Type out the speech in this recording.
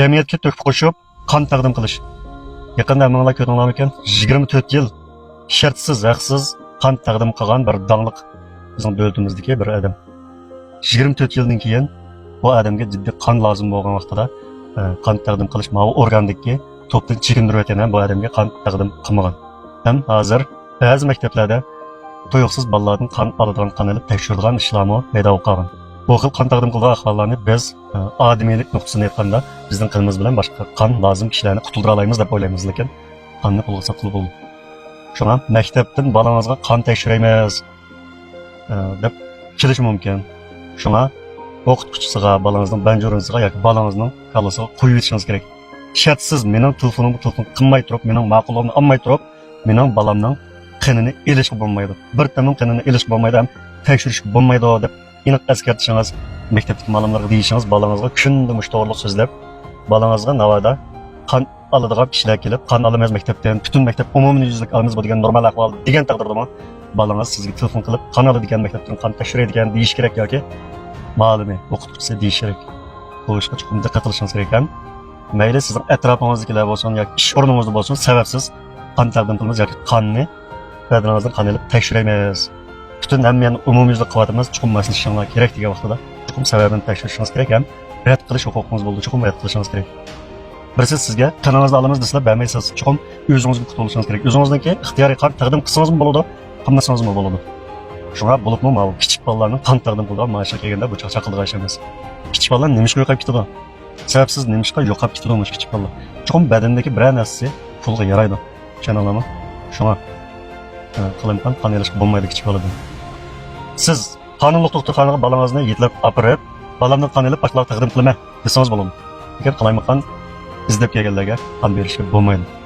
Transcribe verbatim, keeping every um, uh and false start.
جەمئىيەتكە تۆھپە قوشۇپ، قان تەقدىم قىلىش. يېقىندا ھەممىڭلار كۆردۈڭلارمىكىن، يىگىرمە تۆت يىل شەرتسىز، ھەقسىز قان تەقدىم قىلغان بىر داڭلىق بىزنىڭ دۆلىتىمىزدىكى بىر ئادەم. يىگىرمە تۆت يىلدىن كېيىن بۇ ئادەمگە جىددىي قان لازىم بولغان ۋاقتىدا، ئە، قان تەقدىم قىلىش ماۋۇ ئورگاندىكى توپتىن چېكىندۈرۈۋەتكەن ھەم بۇ ئادەمگە قان تەقدىم قىلمىغان. ھەم ھازىر بەزى مەكتەپلەردە تۇيۇقسىز بالىلاردىن قان ئالىدىغان، قان ئېلىپ تەكشۈرىدىغان ئىشلارمۇ پەيدا بولۇپ قالغان. بۇ خىل قان تەقدىم قىلىدىغان ئەھۋاللارنى بىز، ئە، ئادىمىيلىك نۇقتىسىدىن ئېيتقاندا، بىزنىڭ قېنىمىز بىلەن باشقا قان لازىم كىشىلەرنى قۇتۇلدۇرالايمىز دەپ ئويلايمىز، لېكىن قاننى قولغا ساپلا بولىدۇ. شۇڭا مەكتەپتىن بالىڭىزغا قان تەكشۈرەيمىز، ئە، دەپ كېلىشى مۇمكىن. شۇڭا ئوقۇتقۇچىسىغا، بالىڭىزنىڭ بەنجۇرۇنىسىغا ياكى بالىڭىزنىڭ كاللىسىغا قويۇۋېتىشىڭىز كېرەك. شەرتسىز مېنىڭ تېلېفونۇمغا تېلېفون قىلماي تۇرۇپ، مېنىڭ ماقۇللۇقۇمنى ئالماي تۇرۇپ، مېنىڭ بالامنىڭ قېنىنى ئېلىشقا بولمايدۇ. بىر تەمنىڭ قېنىنى ئېلىشقا بولمايدۇ ھەم تەكشۈرۈشكە بولمايدۇ دەپ ئېنىق ئەسكەرتىشىڭىز، مەكتەپتىكى مۇئەللىملەرگە دېيىشىڭىز، بالىڭىزغا كۈندە مۇشۇ توغرىلىق سۆزلەپ، بالىڭىزغا ناۋادا قان ئالىدىغان كىشىلەر كېلىپ، قان ئالىمىز مەكتەپتىن، پۈتۈن مەكتەپ ئومۇميۈزلۈك ئالىمىز، بۇ دېگەن نورمال ئەھۋال دېگەن تەقدىردىمۇ، بالىڭىز سىزگە تېلېفون قىلىپ، قان ئالىدىكەن، مەكتەپتىن قان تەكشۈرەيدىكەن دېيىشى كېرەك ياكى مۇئەللىمى، ئوقۇتقۇچىسى دېيىشى كېرەك. بۇ ئىشقا چوقۇم دىققەت قىلىشىڭىز كېرەك ھەم مەيلى سىزنىڭ ئەتراپىڭىزدىكىلەر بولسۇن ياكى ئىش ئورنىڭىزدا بولسۇن، سەۋەبسىز قان تەقدىم قىلىمىز ياكى قاننى بەدىنىڭىزدىن قان ئېلىپ تەكشۈرەيمىز. پۈتۈن ھەممە يەرنى ئومۇميۈزلۈك قىلىۋاتىمىز، چوقۇم ماسلىشىشىڭلار كېرەك دېگەن ۋاقتىدا چوقۇم سەۋەبىنى تەكشۈرۈشىڭىز كېرەك ھەم رەت قىلىش ھوقۇقىڭىز بولىدۇ، چوقۇم رەت قىلىشىڭىز كېرەك. بىرسى سىزگە قېنىڭىزنى ئالىمىز دېسىلا بەرمەيسىز، چوقۇم ئۆزىڭىزگە قۇتۇلۇشىڭىز كېرەك. ئۆزىڭىزنىڭكى ئىختىيارىي قان تەقدىم قىلسىڭىزمۇ بولىدۇ، قىلمىسىڭىزمۇ بولىدۇ. شۇڭا بولۇپمۇ ماۋۇ كىچىك بالىلارنىڭ قان تەقدىم قىلىدىغان مائاشىغا كەلگەندە بۇ چاقچاق قىلىدىغان ئىش ئەمەس. كىچىك بالىلار نېمىشقا يوقاپ كېتىدۇ؟ سەۋەبسىز نېمىشقا يوقاپ كېتىدۇ مۇشۇ كىچىك بالىلار؟ چوقۇم بەدىنىدىكى بىرەر نەرسىسى پۇلغا يارايدۇ. چۈشەندىڭلارمۇ؟ شۇڭا، ئە، قالايمىقان قان ئېلىشقا بولمايدۇ كىچىك بالىدىن. سىز قانۇنلۇق دوختۇرخانىغا بالىڭىزنى يېتىلەپ ئاپىرىپ، بالامدىن قان ئېلىپ باشقىلارغا تەقدىم قىلىمەن دېسىڭىز بولىدۇ. لېكىن قالايمىقان ئىزدەپ كەلگەنلەرگە قان بېرىشكە بولمايدۇ.